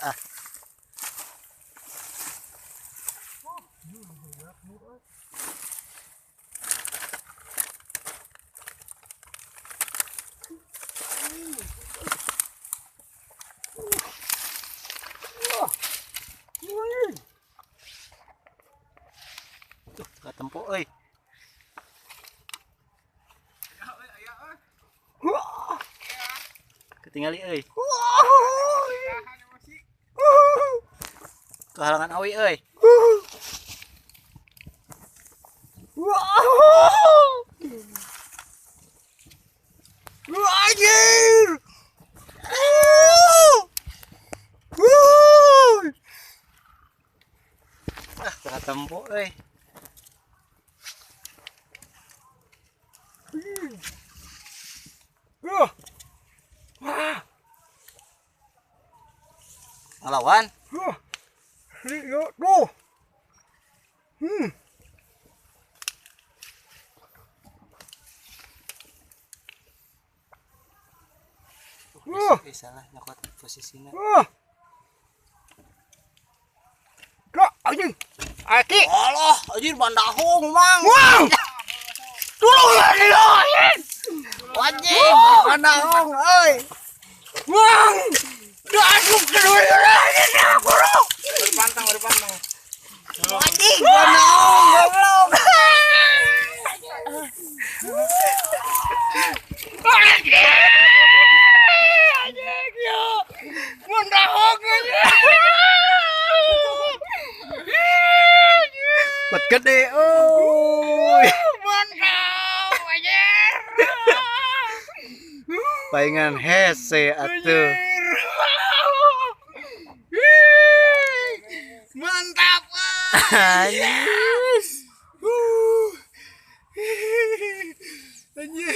Ah. Tuh, katempo euy. Ketinggali euy. Kehalangan awi euy. Anjir. Ah, katempo euy. Ngelawan. Tuh. Salah nyokot posisinya. Duh, anjing. Aki. Allah, anjir bandahung, Mang. Mang. Tolong anjing. Anjing, bandahung euy. Mang. Duh, asup kedua anjing aku. Berpantang, berpantang. Anjing, bandahung goblok. Anjing. Anjing ya. Bandahung anjing. Bet gede euy. Mantap anjir. Palingan hese atuh. Mantap. Anjir. Anjir.